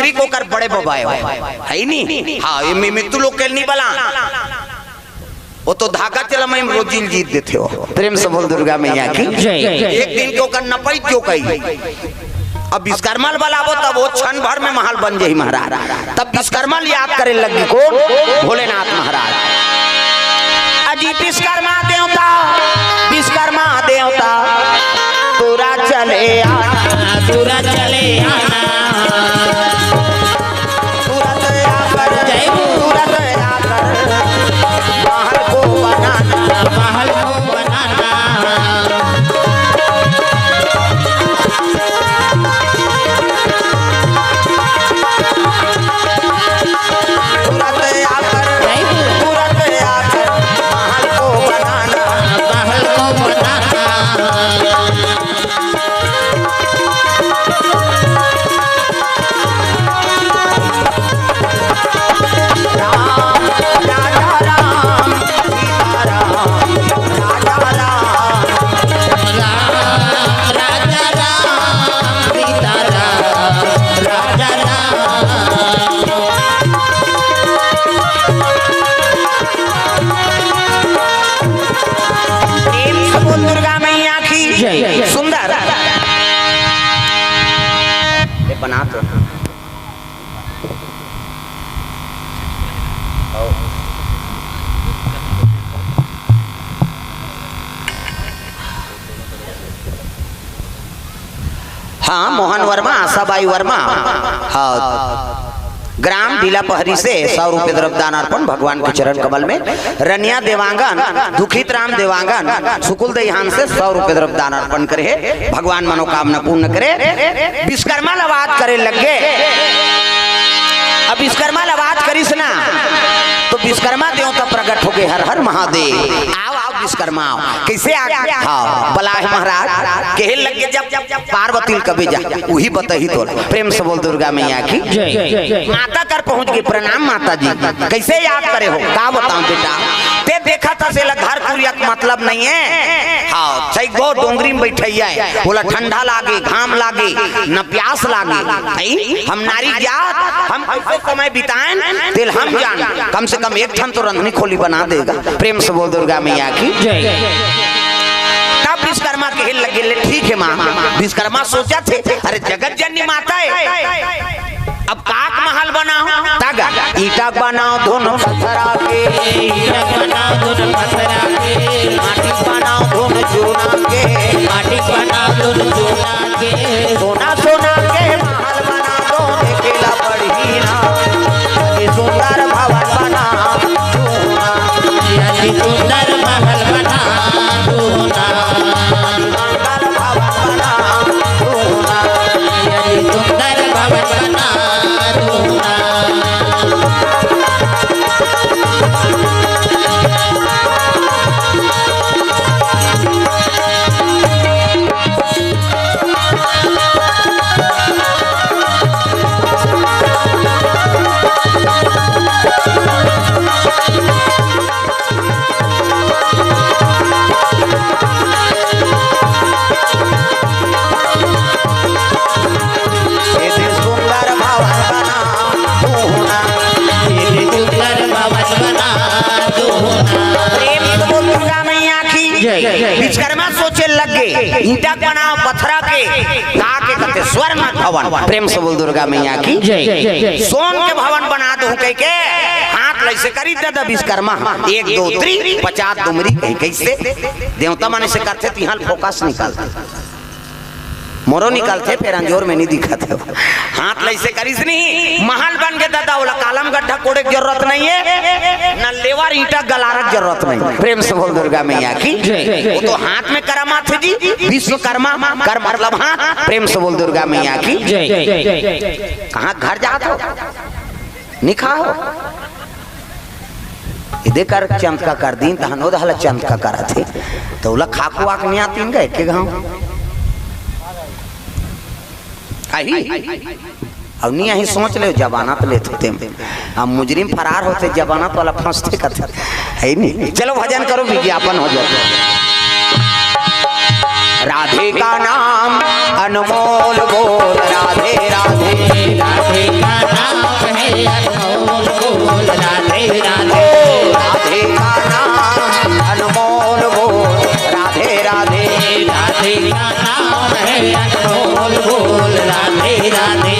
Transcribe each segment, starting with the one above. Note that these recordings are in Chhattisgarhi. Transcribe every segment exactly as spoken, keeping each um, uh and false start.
तांत्रिक ओकर बड़े बबा हे, हे नी? हाँ, ये मी-, मित्तू लोग के नहीं बला। वो तो धागा चला मैं रोजी ल जीत देथे हो। प्रेम से बोल दुर्गा मैया की। जय। एक दिन के ओकर नपई जो कही। अब विश्वकर्मा ल बलाबो, तब वो क्षण भर में महल बन जाही महाराज। तब विश्वकर्मा ल याद करे लगी कोन? भोलेनाथ महाराज। अजी विश्वकर्मा देवता, विश्वकर्मा देवता, तोरा चले आना, तोरा चले आना। तुरंत आकर, जय हो। तुरंत आकर, महल को बनाना, महल को बनाना। तुरंत आकर, जय हो। तुरंत आकर, महल को बनाना, महल को बनाना। राम, राजा राम, सीता राम, राजा राम। राम, राजा राम, सीता राम, राजा राम। प्रेम से बोल दुर्गा मैया की। जय। सुंदर। ये बना तो। हाँ, मोहन वर्मा, आशाबाई वर्मा, हाँ, ग्राम डीला पहरी से सौ रुपये द्रव्य दान अर्पण भगवान के चरण कमल में। रनिया देवांगन, दुखित राम देवांगन, सुकुल दईहान से सौ रुपये द्रव्य दान अर्पण करे हे। भगवान मनोकामना पूर्ण करे। विश्वकर्मा ल बात करे लग गे। अब विश्वकर्मा ल बात करिस ना, तो विश्वकर्मा देवता प्रकट हो गे, हर हर महादेव। आओ, आओ विश्वकर्मा, आओ। कैसे आ? हाँ, बलाय महाराज, कहे लग गे जब पार्वती ल कबे जा, उही बताही तोला। प्रेम से बोल दुर्गा मैया की। जय। माता कर पहुंच गे, प्रणाम माता जी। कैसे याद करे हो? का बताऊं बेटा, ते देखा था सेला घर कुरिया के मतलब नहीं है। हाँ, सही गो डोंगरी में बैठैया है, ओला ठंडा लागे, घाम लागे, न प्यास लागे। भाई, हम नारी जात, हम कैसे समय बिताएं, तेल हम जान। कम से कम एक ठन तो रंधनी खोली बना देगा। प्रेम से बोल दुर्गा मैया की। जय। तब विश्वकर्मा कहे लगे, ले ठीक है माँ। विश्वकर्मा सोचथे, अरे जगत जननी माता है, अब काक महल बनाओ, तगा ईटा बनाओ धुन पथरा के, ईटा बनाओ धुन पथरा के, माटी बनाओ धुन चूना के, माटी बनाओ धुन चूना के, सोना सोना के महल बना दो, देखेला बढ़ी ना, अति सुंदर भवन बना दो ना। अति सुंदर महल बना दो ना। सुंदर भवन बना दो ना। अति सुंदर भवन बना दो ना। सुंदर भवन बना दो ना। सुंदर भवन बना दो ना। प्रेम से बोल दुर्गा मैया की। जय। विश्वकर्मा सोचे लग गे, ईंटा बनाओ पथरा के, का के कहते स्वर्णमय भवन। प्रेम से बोल दुर्गा मैया की। जय। सोन के भवन बना दो कह के हाथ लइसे करी दादा विश्वकर्मा। एक दो त्री पचास दुमरी कही कैसे देवता मन से करथे तिहां फोकस निकालथे। मोरो निकलथे, फेर अंजोर में नहीं दिखत हे। हाथ लइसे करिस नहीं, महल बन के दादा, ओला कालम गड्ढा कोड़े के जरूरत नहीं है, न लेवर ईंटा गलारक जरूरत नहीं। प्रेम से बोल दुर्गा मैया की। जय। वो तो हाथ में करामात हे जी, विश्वकर्मा, कर मतलब हाथ। प्रेम से बोल दुर्गा मैया की। जय। कहाँ घर जात हो? निखा हो। इदे कर चंद का कर दीन, तहन ओदे हला चंद का करत हे। तो ओला खाकू आक नहीं आतीन गए के गाँव। आही? अब नहीं आही, सोच ले, जमानत लेथे तेम। अब मुजरिम फरार होथे, जमानत वाला फंसथे कथे। है नहीं? चलो भजन करो, विज्ञापन हो जाए। राधे का नाम अनमोल बोल, राधे राधे। राधे का अनमोल बोल राधे राधे। राधे का नाम अनमोल बोल राधे राधे। राधे का नाम है अनमोल बोल राधे राधे।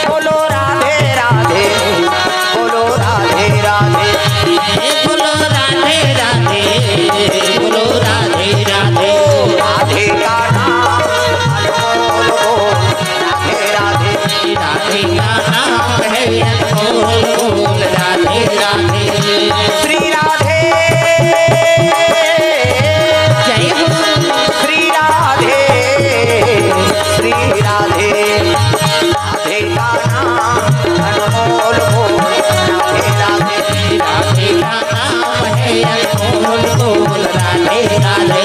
बोलो राधे राधे, बोलो राधे राधे। बोलो राधे राधे, बोलो राधे राधे। राधे का नाम अनमोल बोल राधे राधे। राधे का नाम है अनमोल बोल राधे राधे। श्री राधे, जय हो। श्री राधे, श्री राधे। राधे का नाम अनमोल बोल राधे राधे। राधे का नाम है अनमोल बोल राधे राधे।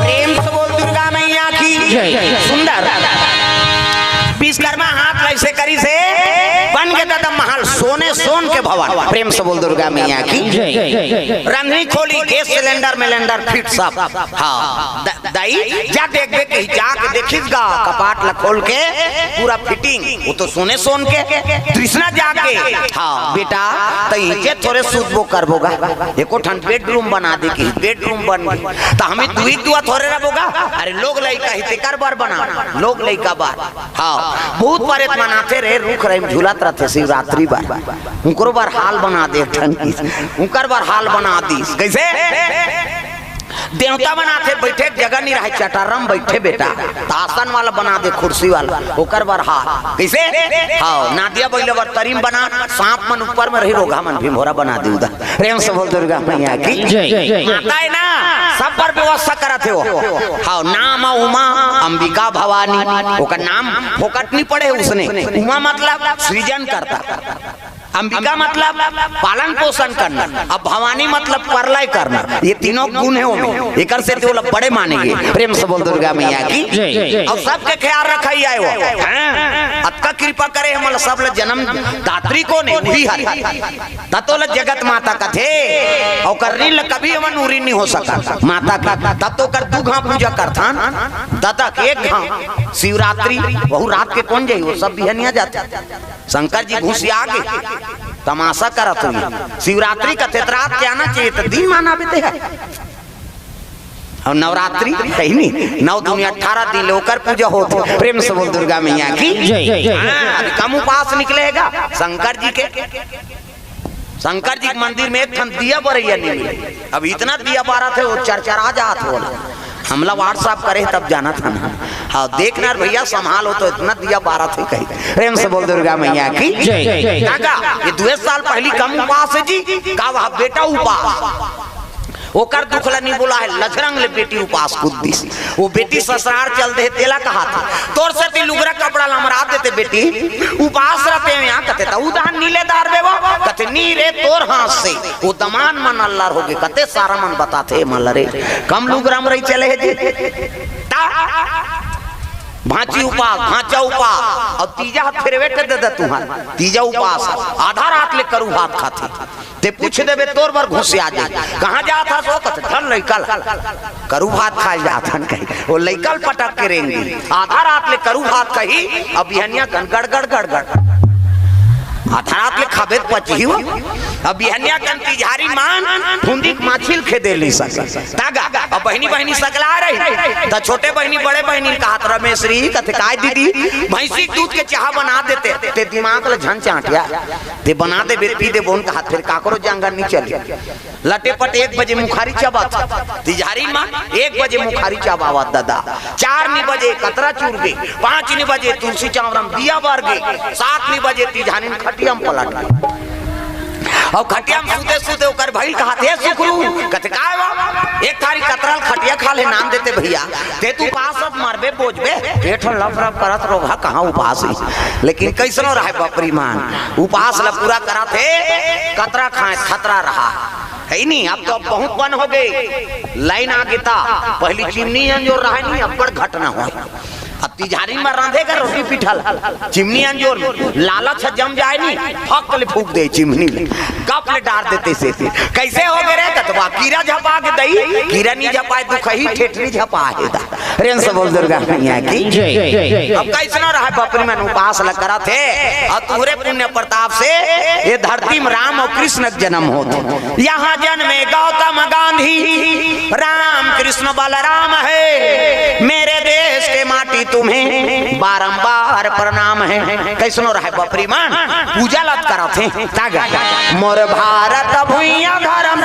प्रेम से बोल दुर्गा मैया की जय। सुंदर विश्वकर्मा हाथ ऐसे करिस हे, बन गे दादा महल, सोने सोन के भवन। प्रेम से बोल दुर्गा मैया की जय। रंधनी खोली, गैस सिलेंडर मिलेंडर फिट सब। हाँ, द-, दाई जा देखबे कही, जाके देखिस गा कपाट ला खोल के, पूरा फिटिंग, वो तो सोने सोन के। तृष्णा जागे, हाँ बेटा, त इचे थोरे सूतबो करबो गा, एको ठन बेडरूम बना दे कही, बेडरूम बन गे, त हमी दुई दुआ थोरे रहबो गा। अरे लोग लइका ही तेकर बर बना, लोग लइका बर। हाँ, भूत प्रेत मन आथे रे, रूख राई म झूलत रथे शिवरात्रि बर, उंकरो बर हाल बना दे ठन, उंकर बर हाल बना दिस। कइसे? देवता मन आथे, बइठे के जगह नइ रहय, चटारा म बइठे बेटा, त आसन वाला बना दे, कुर्सी वाला, ओकर बर हाल। कइसे? हाँ, नादिया बइला बर तरी म बना, सांप मन ऊपर म रही, रोगहा मन भीमभोरा बना दे उदा। प्रेम से बोल दुर्गा मैया की जय। माता हे ना, सब बर व्यवस्था करत हे वो। हाँ, नाम उमा अंबिका भवानी, ओकर नाम फोकट नइ पड़े उसने। उमा मतलब सृजन करता, अंबिका मतलब पालन पोषण करना, अब भवानी मतलब परलय करना। ये तीनों गुण हे ओमे, एकर सेती ओला बड़े माने गे। प्रेम से बोल दुर्गा मैया की जय। अउ सबके ख्याल रखइया हे वो। हाँ? अतका कृपा करे हे, मतलब सब ल जनम दात्री कोन हे? उही हरे। त तोला जगत माता कथे, अउ ओकर ऋण ल कभी हमन उरी नइ हो सकत माता के। तब तो ओकर दू घांव पूजा करथन, ददा के एक घांव शिवरात्रि, वहू रात के कोन जाही, वो सब बिहनिया जाथे। शंकर जी घुसिया गे, तमाशा करत होही। शिवरात्रि कथे त रात के आना चाहिए, त दिन म आना बेटे हे। अउ नवरात्रि कही नी, नौ दूनी अठारह दिन ले ओकर पूजा होथे। प्रेम से बोल दुर्गा मैया की जय। हाँ, अभी कम उपास निकलेगा शंकर जी के। शंकर जी के मंदिर में एक ठन दिया बरइया नइ मिले। अब इतना दिया बारत हे, वो चरचरा जात हे, बोला। हमला WhatsApp करे तब जानत हन। हाँ, देखना रे भइया, संभाल हो तो इतना दिया बारत हे कही। प्रेम से बोल दुर्गा मैया की जय। काका, ये दुए साल पहिली कम उपास हे जी, का वह बेटा उपास? ओकर दुख ल नइ बोला हे, लझरंग ले बेटी उपास कूद दिस। वो बेटी ससुरार चल दे, तेला कहा था, तोर सेती लुगरा कपड़ा ल हमर देते बेटी, उपास रहते हो यहाँ, कथे त उधान नीले दार देवो, कथे नी रे तोर हाथ से। वो दमान मन अल्लर होगे, कथे सारा मन बताथे मन ल रे, कम लुगरा म रही चले हे जी। ता भांची उपास, भांचा उपास, अउ तीजा हाथ फेरवे के दे दे तुहन, तीजा उपास, आधा रात ले करू भात खाथे। ते पूछ देबे तोर बर घुसिया जाही। कहाँ जात हस ओ? कथे धन लइका ल करू भात खाए जात हन कही। वो लइका ल पटक के रेंग दी। आधा रात ले करू भात खाही, अब बिहनिया कन गड़गड़ गड़गड़। आधा रात ले खाबे त पचही वो। अब बिहनिया कन तिजहारी मान फुंदी के माछी ल खेदे नइ सके। तागा, अब बहिनी बहिनी सकला रही। त छोटे बहिनी बड़े बहिनी ल कहत रमेश री, कथे काय दीदी, भैंसी के दूध के चाहा बना देते, ते दिमाग ल झन चांटिया। ते बना देबे, पी देबो न कहा, फेर काकरो जांगर नइ चली। लटे पटे एक बजे मुखारी चबात, तिजहारी मा एक बजे मुखारी चबावत ददा, चार नी बजे कतरा चूर गे, पाँच नी बजे तुलसी चांवरम दिया बर गे, सात नी बजे तिजहारी म खटिया म पलट गे। अउ खटिया म सुते सुते ओकर भइल कहा, हे सुखरू, कथे काय बा? एक थारी कतरा ल खटिया खा ले नाम देते भइया, ते तू पास अब मरबे बोझबे, ए ठन लप लप करत रोगहा कहाँ उपास ही। लेकिन कइसनो रहय बपरी मान, उपास ल पूरा करत हे, कतरा खाए खतरा रहा। हे नी, अब तो अब बहुत बन होगे, लाइन आ गे ता, पहिली चिमनी अंजोर रहय नी, अब्बड़ घटना होय। अब तिजहारी म रांधे का रोटी पीठा ल, चिमनी अंजोर में, लालच ह जम जाय नी, फक ले फूंक दे चिमनी ल, गप ले डार देते से। कैसे हो गे रे? कतवा कीरा झपा के दई, कीरा नी झपाय, दुखही ठेठरी झपा हे दा। प्रेम से बोल दुर्गा मैया की। अब कैसनो रहय बपरी मन उपास ल करत हे, अउ तुहरे पुण्य प्रताप से ये धरती म राम अउ कृष्ण के जनम होत हे। यहाँ जन्मे गौतम गांधी, राम कृष्ण बलराम हे। मेरे देश के माटी तुम्हें बारंबार प्रणाम हे। कैसनो रहय बपरी मन पूजा ल करत हे। तागा मोर भारत भुइयां धर्म